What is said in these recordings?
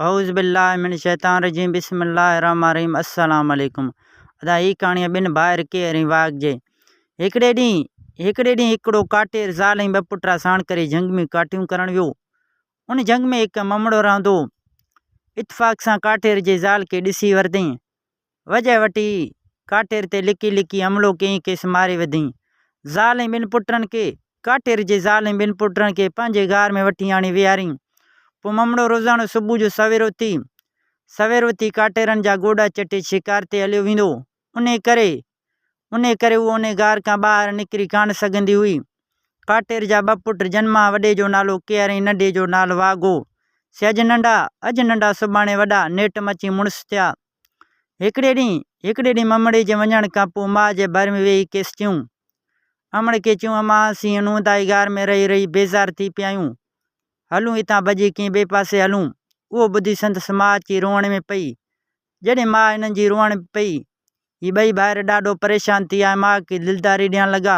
اعوذ بالله من الشيطان الرجيم بسم الله الرحمن الرحيم السلام عليڪم ادا هي ڪهاڻي ٻن ڀائر ڪيهر ۽ واگهه جي هڪڙي ڏينهن هڪڙي ڏينهن هڪڙو ڪاٽير زال ۽ ٻه پٽرا ساڻ ڪري جهنگ ۾ ڪاٺيون ڪرڻ ويو ان جهنگ ۾ هڪ ممڙو رهندو هو اتفاق سان ڪاٺير جي زال کي ڏسي ورتائين وجهه وٺي ڪاٺير تي لڪي لڪي حملو ڪيائين کيس ماري وڌائين. زال ۽ ٻن پٽن کي ڪاٺير جي زال ۽ ٻن پٽن کي پنهنجي غار ۾ وٺي آڻي ويهاريائين. پوء ممڙو روزانو صبح جو سوير اٿي سوير اٿي ڪاٺيرن جا گوڏا چٽي شڪار تي هليو ويندو. انهي ڪري انهي ڪري هوء انهي غار کان ٻاهر نڪري ڪانه سگهندي هئي. ڪاٽير جا ٻه پٽ جن مان وڏي جو نالو ڪيهر ۽ ننڍي جو نالو واگهو، سي اڄ ننڍا، اڄ ننڍا سڀاڻي وڏا، نيٺ مچي مڙس ٿيا. هڪڙي ڏينهن، هڪڙي ڏينهن ممڙي جي وڃڻ کان پوء ماء جي ڀر ۾ ويهي کيس چيائون. امڙ کي چيائون، امان اسين هن اونداهي غار ۾ رهي رهي بيزار ٿي پيا آهيون. هلون هتان ڀڄي ڪنهن ٻئي پاسي هلون. اهو ٻڌي سندس ماء اچي روئڻ ۾ پئي. جڏهن ماء هنن جي روئڻ پئي، هي ٻئي ڀائر ڏاڍو پريشان ٿي ويا ۽ ماء کي دلداري ڏيڻ لڳا.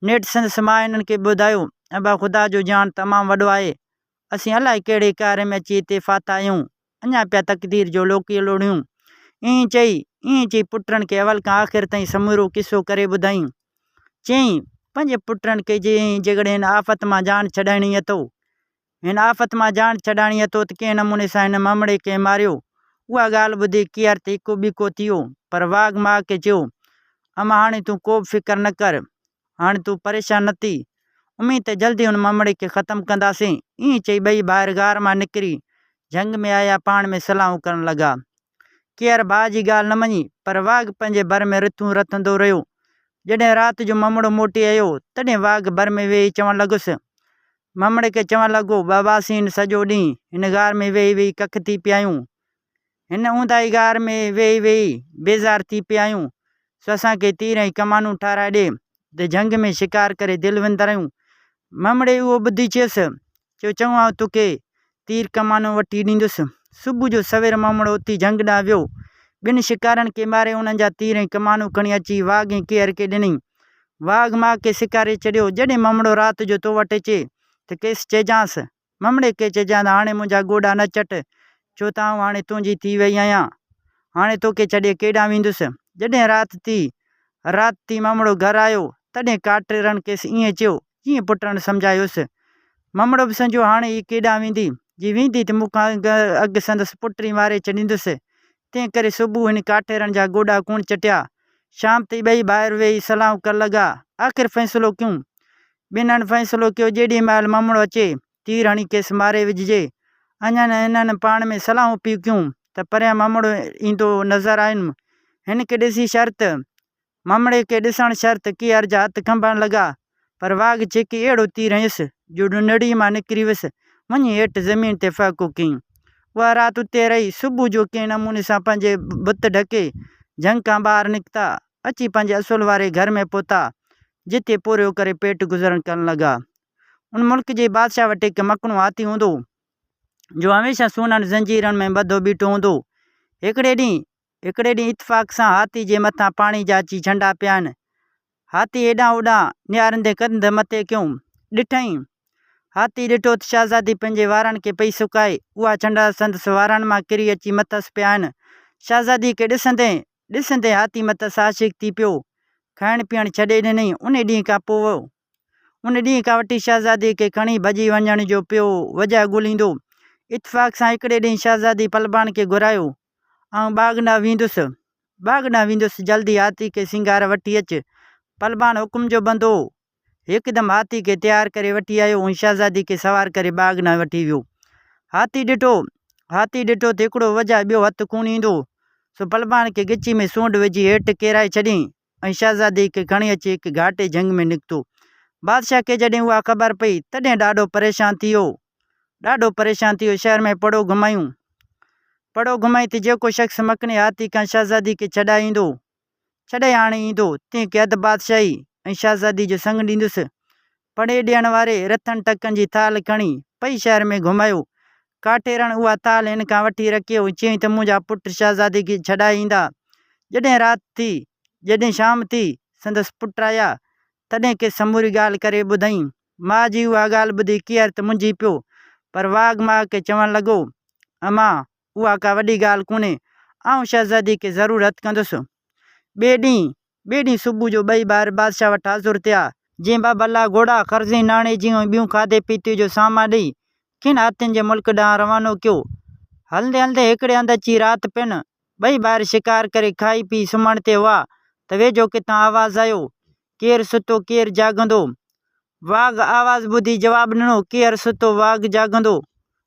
نيٺ سندس ماء هنن کي ٻڌايو، ابا خدا جو جهان تمام وڏو آهي. اسين الائي ڪهڙي قهر ۾ اچي هتي ڦاٿا آهيون. اڃا پيا تقدير جو لوڪي لوڙهيون. ائين چئي، ائين چئي پٽن کي اول کان آخر تائين سمورو قصو ڪري ٻڌايائين. چيائين، پنهنجي پٽن کي جيڪڏهن هن آفت مان جان ڇڏائڻي اٿو، هن آفت مان جان ڇڏائڻي اٿو ته ڪنهن نموني سان هن مامڙي کي ماريو. اها ڳالهه ٻڌي ڪيهر ته هڪو ٻيڪو ٿي ويو، پر واگهه ماء کي چيو، امان هاڻي تون ڪوبه فڪر نه ڪر، هاڻي تون پريشان نه ٿي. اميد ته جلدي هن مامڙي کي ختم ڪنداسين. ائين چئي ٻئي ڀائر غار مان نڪري جهنگ ۾ آيا پاڻ ۾ صلاحون ڪرڻ لڳا. ڪيهر ڀاء جي ڳالهه نه مڃي، پر واگهه پنهنجي ڀر ۾ رٿون رٿندو رهيو. جڏهن رات جو ممڙو موٽي آيو، تڏهن واگهه ڀر ۾ ويهي چوڻ لڳس. ممڙي کي چوڻ لڳو، بابا اسين سڄو ڏينهن هن غار ۾ ويهي ويهي ڪک ٿي پيا آهيون. هن اونداهي غار ۾ ويهي ويهي بيزار ٿي پيا آهيون. سو اسان کي تير ۽ ڪمانون ٺاهرائي ڏي ته جهنگ ۾ شڪار ڪري دل وندرايون. ممڙي اهو ٻڌي چيس، چيو، چڱو آئون توکي تير ڪمانون وٺي ڏيندس. صبح جو سوير مامڙو اٿي جهنگ ڏانهن ويو. ٻن شڪارين کي ماري انهن جا تير ۽ ڪمانون کڻي اچي واگهه ۽ ڪيهر کي ڏنائين. واگهه ماء کي سيکاري ڇڏيو، جڏهن مامڙو رات جو تو وٽ اچي ته کيس چئجانس، مامڙي کي چئجان ته هاڻي منهنجا گوڏا نه چٽ، ڇو ته آئون هاڻي تنهنجي ٿي ويئي آهيان. هاڻي توکي ڇڏي ڪيڏانهن ويندس. جڏهن رات ٿي، رات ٿي مامڙو گهر آيو، تڏهن ڪاٽيرن کيس ائين چيو، جيئن پٽڻ سمجهايس. ممڙو به سمجهيو هاڻي هيء ڪيڏانهن ويندي؟ جي ويندي ته مون کان اڳ سندس پٽ ئي ماري ڇڏيندس. تنهن ڪري صبح هن ڪاٺيرن جا گوڏا ڪونه چٽيا. شام تائين ٻئي ڀائر ويهي صلاحون ڪرڻ لڳا. آخر فيصلو ڪيون. ٻنهن فيصلو ڪيو جيڏيء مهل ممڙو اچي، تير هڻي کيس ماري وجهجي. اڃا هنن پاڻ ۾ صلاحون پئي ڪيون ته پريان ممڙو ايندو نظر آين. هن کي ڏسي شرط ممڙي کي ڏسڻ شرط ڪيهر جا هٿ کنڀڻ لڳا، پر واگهه ڇڪي اهڙو تير هنيس، جو نڙيء مان نڪري ويس، وڃي هيٺ زمين تي ڦهڪو ڪيائين. اها رات اتي رهي، صبح جو ڪنهن نموني سان پنهنجي بت ڍڪي، جهنگ کان ٻاهر نڪتا، اچي پنهنجي اصل واري گهر ۾ پهتا، جتي پورهيو ڪري پيٽ گذرڻ ڪرڻ لڳا. ان ملڪ جي بادشاهه وٽ هڪ مڪڻو هاٿي هوندو هو، جو هميشه سونن زنجيرن ۾ ٻڌو بيٺو هوندو هو. هڪڙي ڏينهن هڪڙي ڏينهن اتفاق سان هاٿي جي مٿان پاڻي جا اچي ڇنڊا پيا آهن. هاٿي هيڏانهن هوڏانهن نهاريندي ڪنڌ مٿي ڪيو. ڏٺائين. هاٿي ڏٺو ته شهزادي پنهنجي وارن کي پئي سڪائي. اها ڇنڊا سندس وارن مان ڪري اچي مٿس پيا آهن. شهزادي کي ڏسندي ڏسندي هاٿي مٿس عاشق ٿي پيو. کائڻ پيئڻ ڇڏي ڏنائين. انهي ڏينهن کان پوء ان ڏينهن کان وٺي شهزادي کي کڻي ڀڄي وڃڻ جو پيو وجهه ڳوليندو. اتفاق سان هڪڙي ڏينهن شهزادي پلبان کي گهرايو. آئون باغ ڏانهن ويندس. باغ ڏانهن ويندس، جلدي هاٿي کي سينگار وٺي اچ. پلبان حڪم جو بندو هو. هڪدم هاٿي کي تيار ڪري وٺي آيو ۽ شهزادي کي سوار ڪري باغ ڏانهن وٺي ويو. هاٿي ڏٺو، هاٿي ڏٺو ته هڪڙو وجهه ٻيو هٿ ڪونه ايندو، سو پلبان کي ڳچي ۾ سونڍ وجهي هيٺ ڪيرائي ڇڏيائين. ۽ شهزادي کي کڻي اچي هڪ گهاٽي جهنگ ۾ نڪتو. بادشاهه کي جڏهن اها خبر پئي، تڏهن ڏاڍو پريشان ٿي ويو. ڏاڍو پريشان ٿي ويو. شهر ۾ پڙهو گهمايون. پڙهو گهمائين ته جيڪو شخص مڪني هاٿي کان شهزادي کي ڇڏائي ايندو، ڇڏائي آڻي ايندو، تنهن کي اڌ بادشاهي ۽ شهزادي جو سڱ ڏيندس. پڙهي ڏيڻ واري رٿن ٽڪن جي ٿالهه کڻي پئي شهر ۾ گهمايو. ڪاٺيرڻ اها ٿالهه هن کان وٺي رکي ۽ چيائين ته منهنجا پٽ شهزادي کي ڇڏائي ايندا. جڏهن رات ٿي، جڏهن شام ٿي، سندس پٽ آيا، تڏهن کيس سموري ڳالهه ڪري ٻڌائين. ماء جي اها ڳالهه ٻڌي ڪيهر ته منجهي پيو، پر واگهه ماء کي چوڻ لڳو، امان، اها ڪا وڏي ڳالهه ڪونهي، آئون شهزادي کي ضرور هٿ ڪندس. ٻئي ڏينهن، ٻئي ڏينهن صبح جو ٻئي ڀائر بادشاهه وٽ حاضر ٿيا. جنهن باب الله گهوڙا، خرزين، ناڻي جون ۽ ٻيون کاڌي پيتي جو سامان ڏئي، کين هاٿين جي ملڪ ڏانهن روانو ڪيو. هلندي هلندي هڪڙي هنڌ اچي رات پين. ٻئي ڀائر شڪار ڪري کائي پي سمهڻ تي هئا ته ويجهو ڪٿان آواز آيو، ڪير ستو ڪير جاڳندو؟ واگهه آواز ٻڌي جواب ڏنو، ڪير ستو واگهه جاڳندو.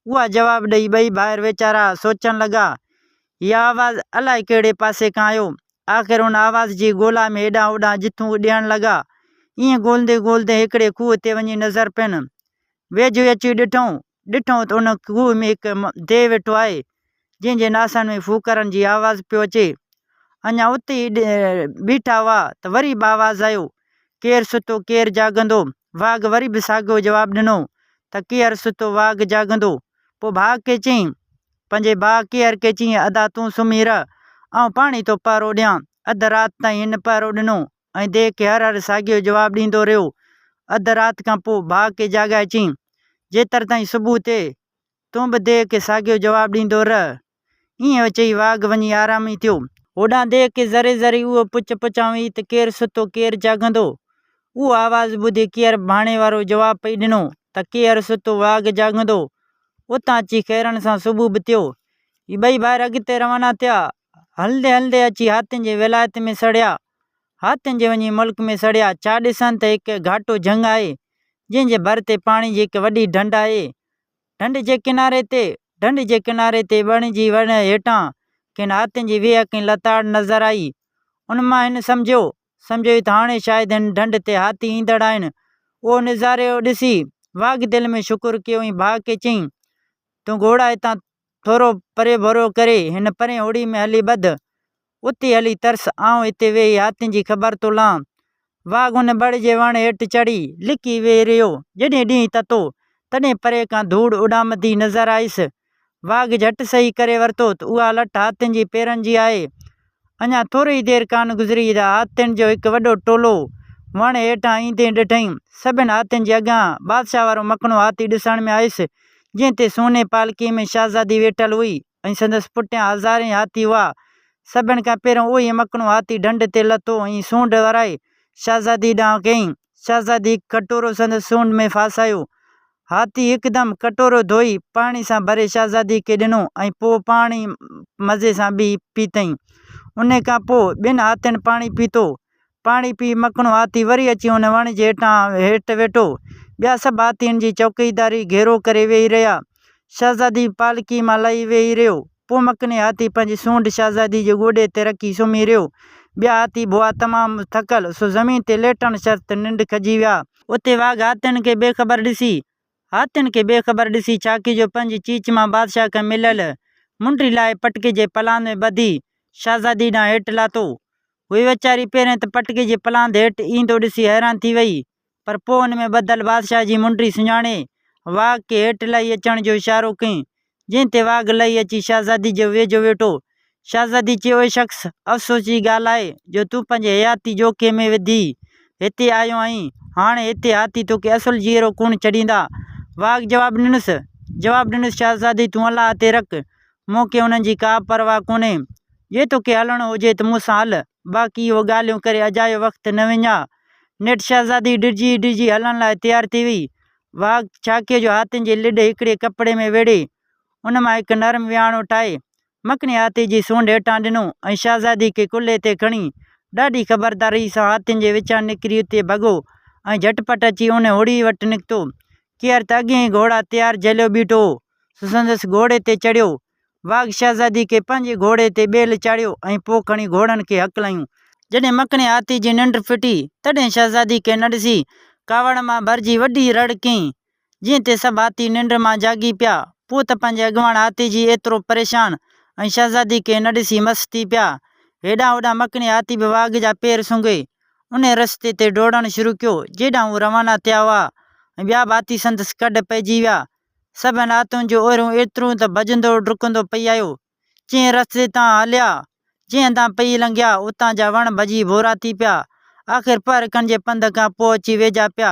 اها جواب ڏئي ٻئي ڀائر ويچارا سوچڻ لڳا، هي آواز الائي ڪهڙي پاسي کان آيو. آخر ان آواز جي ڳولا ۾ هيڏانهن هوڏانهن جٿون ڏيڻ لڳا. ائين ڳولندي ڳولندي هڪڙي کوهه تي وڃي نظر پين. ويجهو اچي ڏٺائون، ڏٺائون ته ان کوهه ۾ هڪ ديهه ويٺو آهي، جنهن جي ناسن ۾ ڦوڪارن جي آواز پيو اچي. اڃا اتي ئي بيٺا هئا ته وري به آواز آيو، ڪير ستو ڪير جاڳندو؟ واگهه وري به ساڳيو جواب ڏنو ته ڪير ستو واگهه جاڳندو. پوء ڀاء کي چيائين، پنهنجي ڀاء ڪيهر کي چيائين، ادا تون سمهي رهه، آئون پاڻهي ٿو پهرو ڏيان. اڌ رات تائين هن پهرو ڏنو ۽ ديهه کي هر هر ساڳيو جواب ڏيندو رهيو. اڌ رات کان پوء ڀاء کي جاڳائي چيائين، جيتر تائين صبح ٿئي، تون به ديهه کي ساڳيو جواب ڏيندو رهه. ائين چئي واگهه وڃي آرامي ٿيو. هوڏانهن ديهه کي ذري ذري اهو پچ پچان هئي ته ڪير ستو ڪير جاڳندو. اهو آواز ٻڌي ڪيهر ڀاڻي وارو جواب پئي ڏنو ته ڪيهر ستو واگهه جاڳندو. اتان اچي خيرن سان صبح به ٿيو. هي ٻئي ڀائر اڳتي روانا ٿيا. هلندي هلندي اچي هاٿين جي ولايت ۾ سڙيا. هاٿين جي وڃي ملڪ ۾ سڙيا. ڇا ڏسن ته هڪ گهاٽو جهنگ آهي، جنهن جي ڀر تي پاڻي جي هڪ وڏي ڍنڍ آهي. ڍنڍ جي ڪناري تي، ڍنڍ جي ڪناري تي وڻ جي وڻ هيٺان ڪن هاٿين جي ويهڪ ۽ لتاڙ نظر آئي. ان مان هن سمجهيو، سمجهيو ته هاڻي شايد هن ڍنڍ تي هاٿي ايندڙ آهن. اهو نظارو ڏسي واگهه دل ۾ شڪر ڪيو ۽ ڀاء کي چيائين، تون گهوڙا هتان ٿورو پرڀرو ڪري هن پرين هوڙي ۾ هلي ٻڌ. اتي هلي ترس، آئون هتي ويهي هاٿين جي خبر ٿو لهان. واگهه ان بڙ جي وڻ هيٺ چڙهي، لڪي ويهي رهيو. جڏهن ڏينهن تتو، تڏهن پري کان ڌوڙ اڏامندي نظر آيس. واگهه جهٽ سهي ڪري ورتو ته اها لٺ هاٿين جي پيرن جي آهي. اڃا ٿوري ئي دير ڪانه گذري ته هاٿين جو هڪ وڏو ٽولو وڻ هيٺان ايندي ڏٺائين. سڀن هاٿين جي اڳيان بادشاهه وارو مکڻو هاٿي ڏسڻ ۾ آيس، جنهن تي سوني پالڪيء ۾ شهزادي ويٺل هئي ۽ سندس پٺيان هزارين هاٿي هئا. سڀن کان پهريون اهوئي مکڻو هاٿي ڍنڍ تي لٿو ۽ سونڍ ورائي شهزادي ڏانهن ڪيائين. شهزادي هڪ ڪٽورو سندس سونڍ ۾ ڦاسايو. هاٿي هڪدم ڪٽورو ڌوئي پاڻي سان ڀري شهزادي کي ڏنو ۽ پوء پاڻ ئي مزي سان بيهي پيتائين. انهي کان پوء ٻين هاٿين پاڻي پيتو. پاڻي پي مکڻو هاٿي وري اچي ان وڻ جي هيٺان هيٺ ويٺو. ٻيا سڀ هاٿي هن جي چوڪيداري گهيرو ڪري ويهي رهيا. شهزادي به پالڪي مان لهي ويهي رهيو. پوء مڪني هاٿي پنهنجي سونڍ شهزادي جي گوڏي تي رکي سمهي رهيو. ٻيا هاٿي به هئا تمام ٿڪل، سو زمين تي ليٽڻ شرط ننڊ کڄي ويا. اتي واگهه هاٿين کي بي خبر ڏسي، هاٿين کي بي خبر ڏسي ڇاڪي جو پنهنجي چيچ مان بادشاهه کان مليل منڊي لاهي پٽڪي جي پلاند ۾ ٻڌي شهزادي ڏانهن هيٺ لاٿو. هوء ويچاري پهرين ته پٽڪي جي پلاند هيٺ ايندو ڏسي حيران ٿي ويئي، پر پوء ان ۾ ٻڌل بادشاهه جي منڊي سڃاڻي، واگهه کي هيٺ لهي اچڻ جو اشارو ڪيائين، جنهن تي واگهه لهي اچي شهزادي جي ويجهو ويٺو. شهزادي چيو، اي شخص! افسوس جي ڳالهه آهي، جو تون پنهنجي حياتي جوکي ۾ وڌي هتي آيو آهين. هاڻي هتي هاٿي توکي اصل جيئرو ڪونه ڇڏيندا. واگهه جواب ڏنس، جواب ڏنس، شهزادي! تون الله تي رک، مون کي انهن جي ڪا پرواهه ڪونهي. جي توکي هلڻو هجي ته مون سان هل، باقي اهو ڳالهيون ڪري اجايو وقت نه وڃاء. نيٺ شهزادي ڊڄي ڊڄي هلڻ لاء تيار ٿي وئي. واگهه ڇاڪي جو هاٿين جي لڏ هڪڙي ڪپڙي ۾ ويڙهي، ان مان هڪ نرم ويهاڻو ٺاهي، مکڻي هاٿي جي سونڍ هيٺان ڏنو ۽ شهزادي کي ڪلهي تي کڻي، ڏاڍي خبرداريء سان هاٿين جي وچان نڪري اتي ڀڳو ۽ جهٽ پٽ اچي ان هڙي وٽ نڪتو. ڪيهر ته اڳيئي گهوڙا تيار جهليو بيٺو هو. سو سندس گهوڙي تي چڙهيو. واگهه شهزادي کي پنهنجي گهوڙي تي ٻيل چاڙهيو ۽ پوء کڻي گهوڙن کي هڪلايون. جڏهن مکڻي هاٿي جي ننڊ ڦٽي، تڏهن شهزادي کي نه ڏسي، ڪاوڙ مان ڀرجي وڏي رڙ ڪيائين، جنهن تي سڀ هاٿي ننڊ مان جاڳي پيا. پوء ته پنهنجي اڳواڻ هاٿي جي ايترو پريشان ۽ شهزادي کي نه ڏسي مس ٿي پيا. هيڏانهن هوڏانهن مکڻي هاٿي به واگهه جا پير سونگهي، انهي رستي تي ڊوڙڻ شروع ڪيو، جيڏانهن هو روانا ٿيا هئا ۽ ٻيا به هاٿي سندس ڪڍ پئجي ويا. سڀن هاٿين جون اوريون ايتريون ته ڀڄندو ڊڪندو پئي آيو. جنهن رستي تان هليا، جنهن هنڌان پئي لنگهيا، اتان جا وڻ ڀڄي ڀورا ٿي پيا. آخر پهر کن جي پنڌ کان پوء اچي ويجها پيا.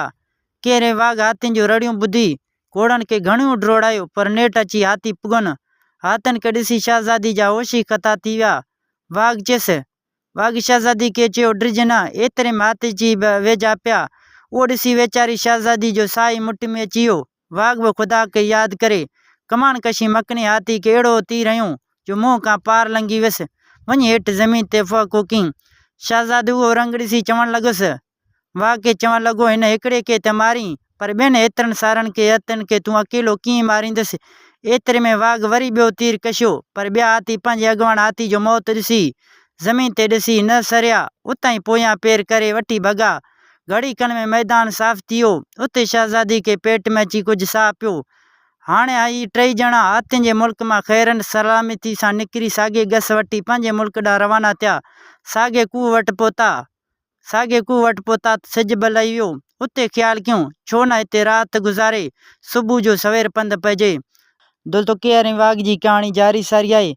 ڪيرين واگهه هاٿين جون رڙيون ٻڌي، گهوڙن کي گهڻيون ڊوڙايو، پر نيٺ اچي هاٿي پڳن. هاٿين کي ڏسي شهزادي جا هوش ئي خطا ٿي ويا. واگهه چيس. واگهه شهزادي کي چيو، ڊڄ نه. ايتري ۾ هاٿي اچي ويجها پيا. اهو ڏسي ويچاري شهزادي جو ساهه ئي مٺ ۾ اچي ويو. واگهه به خدا کي ياد ڪري، ڪمان ڪشي مڪني هاٿي کي اهڙو تير هنيو، جو منهن کان پار لنگهي ويس. وڃي هيٺ زمين تي ڦهڪو ڪيائين. شهزادي اهو رنگ ڏسي چوڻ لڳس. واء کي چوڻ لڳو، هن هڪڙي کي ته مارين، پر ٻين هيترن سارن کي هٿين کي تون اڪيلو ڪيئن ماريندس؟ ايتري ۾ واگهه وري ٻيو تير ڪشيو، پر ٻيا هاٿي پنهنجي اڳواڻ هاٿي جو موت ڏسي، زمين تي ڏسي، نه سريا، اتان ئي پويان پير ڪري وٺي ڀڳا. گهڙي کن ۾ ميدان صاف ٿي ويو. اتي شهزادي کي پيٽ ۾ اچي ڪجهه ساهه پيو. هاڻي اهي ٽئي ڄڻا هاٿين جي ملڪ مان خيرن سلامتي سان نڪري ساڳي گس وٺي پنهنجي ملڪ ڏانهن روانا ٿيا. ساڳي کوهه وٽ پهتا. ساڳئي کوهه وٽ پهتا ته سج به لهي ويو. اتي خيال ڪيون، ڇو نه هتي رات گذاري صبح جو سوير پنڌ پئجي. دوستو ڪيهر ۽ واگهه جي ڪهاڻي جاري ساري آهي.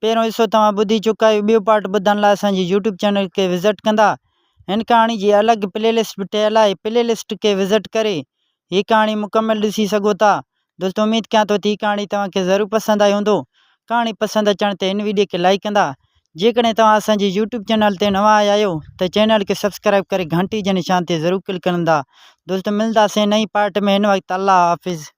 پهريون حصو توهان ٻڌي چڪا آهيو ٻيو پارٽ ٻڌڻ لاء اسان جي يوٽيوب چينل کي وزٽ ڪندا. هن ڪهاڻي جي الڳ پلي لسٽ به ٺهيل آهي پلي لسٽ کي وزٽ ڪري هي ڪهاڻي مڪمل ڏسي سگهو ٿا. دوستو اميد ڪيان ٿو ته هي ڪهاڻي توهان کي ضرور پسند آئي هوندو. ڪهاڻي پسند اچڻ تي هن ويڊيو کي لائيڪ ڪندا. جيڪڏهن توهان اسان جي يوٽيوب چينل تي نوان آيا آهيو ته چينل کي سبسڪرائيب ڪري گهنٽي جي نشان تي ضرور ڪلڪ ڪندا. دوستو ملنداسين نئين پارٽ ۾ هن وقت الله حافظ.